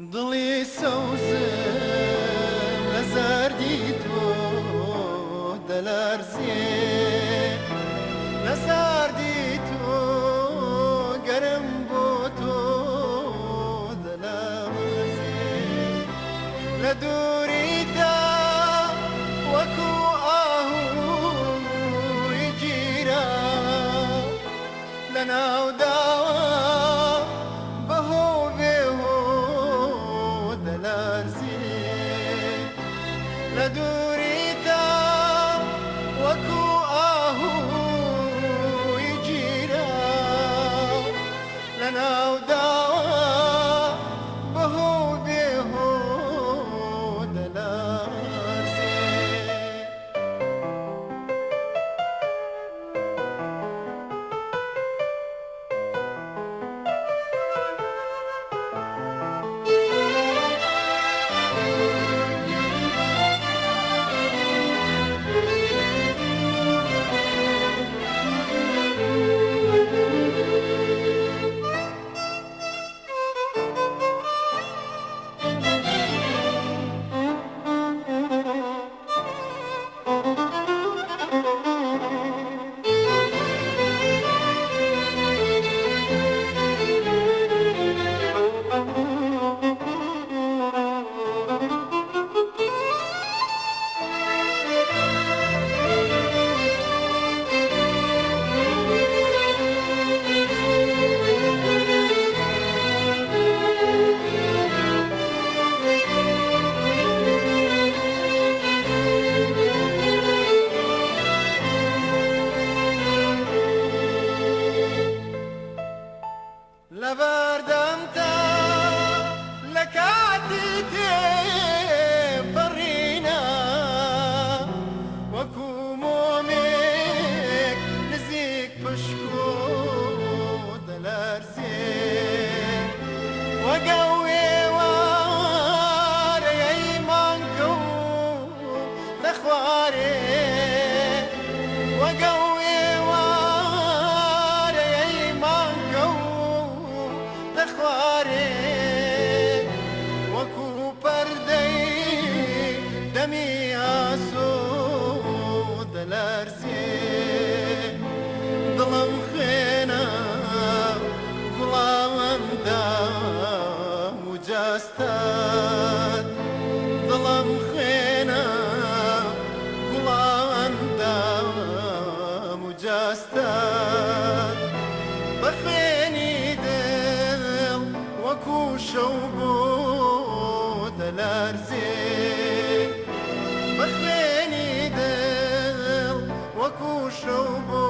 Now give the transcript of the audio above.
دڵی سەوزم لە زەردی تۆ دەلەرزێ، لە ساردی تۆ گەرم بۆ تۆ دەلەرزێ. لە دووریدا وەکو ئاهووی گیرا، لە ناو داوە بە هۆ بێ هۆ دەلەرزێ. لە دووریدا وەکو ئاهووی گیرا، لە ناو داوە بە هۆ بێ هۆ دەلەرزێ. لەبەردەمتا لە کاتی تێپەڕینا، وەکو مۆمێک نزیک پشکۆ دەلەرزێ، وەگەو ئێوارەی مانگ کەوتە خوارێ، وەگەو ئێوارەی مانگ کەوتە خوارێ، وەکو پەردەی دەمی ئاسۆ دەلەرزێ. دڵم خوێنە گوڵاوم دام و جەستەت، دڵم خوێنە گوڵاوم دام و جەستەت، بە خوێنی دڵ وەکو شەو بۆ دەلەرزێ، بە خوێنی دڵ وەکو شەو بۆ.